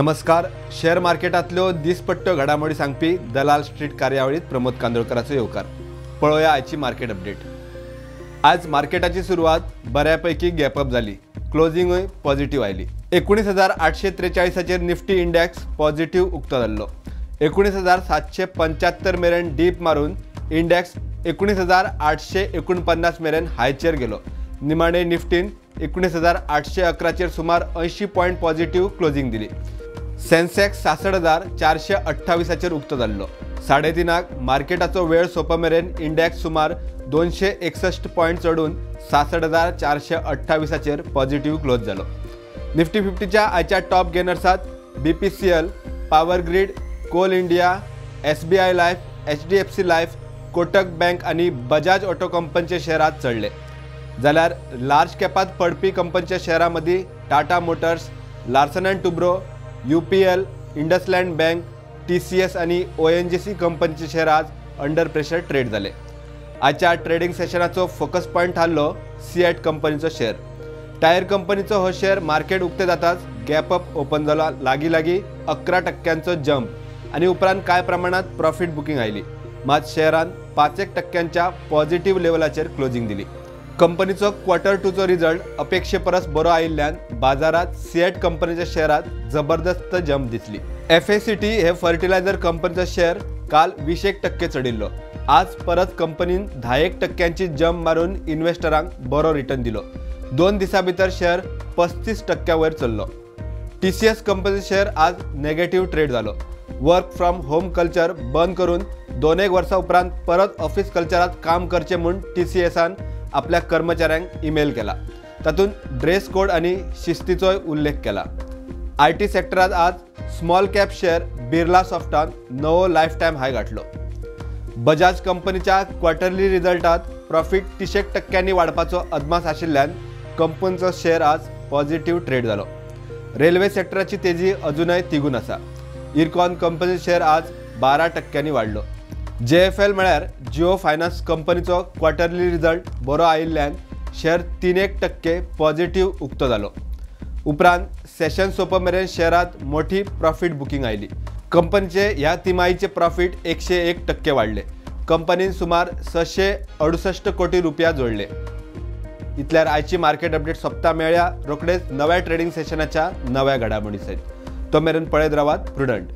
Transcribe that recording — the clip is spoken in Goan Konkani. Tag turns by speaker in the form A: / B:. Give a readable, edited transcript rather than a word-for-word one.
A: नमस्कार. शेअर मार्केटांतल्यो दिसपट्ट्यो घडामोडी सांगपी दलाल स्ट्रीट कार्यावळीत प्रमोद कांदोळकराचो येवकार. पळोवया आयची मार्केट अपडेट. आज मार्केटाची सुरवात बऱ्यापैकी गॅपअप जाली, क्लोजिंगूय पॉझिटिव्ह आयली. 19,843चेर निफ्टी इंडेक्स पॉझिटिव्ह उक्तो जाल्लो. 19,775 मेरेन डीप मारून इंडेक्स 19,849 मेरेन हायचेर गेलो. निमाणे निफ्टीन 19,811चेर सुमार 80 पॉयंट पॉझिटिव्ह क्लोजिंग दिली. सेन्सेक्स 66,428चेर उक्तो जाल्लो. 3:30 मार्केटाचो वेळ सोंपा मेरेन इंडेक्स सुमार 261 पॉयंट चडून 66,428चेर पॉझिटिव्ह क्लोज जालो. निफ्टी 50च्या आयच्या top गेनर्सात BPCL, Power Grid, Coal India, SBI Life, HDFC Life, Kotak Bank आनी बजाज ऑटो कंपनीचे शेअर आज चडले. जाल्यार लार्ज कॅपात पडपी कंपनीच्या शेअरां मदीं Tata Motors, Larsen and Toubro, UPL, IndusInd Bank, TCS आनी ONGC कंपनीचे शेअर आज अंडर प्रेशर ट्रेड जाले. आजच्या ट्रेडिंग सेशनाचो फोकस पॉयंट थारलो सिएट कंपनीचो शेअर. टायर कंपनीचो हो शेअर मार्केट उक्ते जाताच गॅप अप ओपन जाला. लागीं लागीं 11% जंप आनी उपरांत कांय प्रमाणात प्रॉफिट बुकींग आयली. मात शेअरान 5% पॉझिटिव्ह लेवलाचेर क्लोजिंग दिली. कंपनीचो क्वॉर्टर 2चो रिजल्ट अपेक्षे परस बरो आयिल्ल्यान बाजारात सिएट कंपनीच्या शेअरात जबरदस्त जंप दिसली. FACT हे फर्टिलायझर कंपनीचो शेअर काल 21% चडिल्लो. आज परत कंपनीन 10% जंप मारून इन्व्हेस्टरांक बरो रिटर्न दिलो. 2 दिसां भितर शेअर 35% वयर चल्लो. TCS कंपनीचो शेअर आज नेगेटिव्ह ट्रेड जालो. वर्क फ्रॉम होम कल्चर बंद करून 2-1 वर्सां उपरांत परत ऑफिस कल्चरात काम करचें म्हूण TCSान आपल्या कर्मचाऱ्यांक ईमेल केला. तातूंत ड्रेस कोड आनी शिस्तीचोय उल्लेख केला. IT सेक्टरात आज स्मॉल कॅप शेअर बिर्ला सॉफ्टान नवो लायफ टायम हाय गाठलो. बजाज कंपनीच्या क्वॉर्टरली रिजल्टात प्रॉफिट 30% वाडपाचो अदमास आशिल्ल्यान कंपनीचो शेअर आज पॉझिटिव्ह ट्रेड जालो. रेल्वे सेक्टराची तेजी अजूनय तिगून आसा. इरकॉन कंपनीचो शेअर आज 12% वाडलो. JFL म्हळ्यार जिओ फायनान्स कंपनीचो क्वॉर्टरली रिजल्ट बरो आयिल्ल्यान शेअर 3% पॉझिटिव्ह उक्तो जालो. उपरांत सेशन सोंपा मेरेन शेअरात मोठी प्रॉफिट बुकींग आयली. कंपनीचे ह्या तिमाहीचे प्रॉफिट 101% वाडले. कंपनीन सुमार 668 कोटी रुपया जोडले. इतल्यार आयची मार्केट अपडेट सोंपता. मेळ्या रोखडेच नव्या ट्रेडिंग सेशनाच्या नव्या घडामोडी सयत. तो मेरेन पळयत रावात प्रुडंट.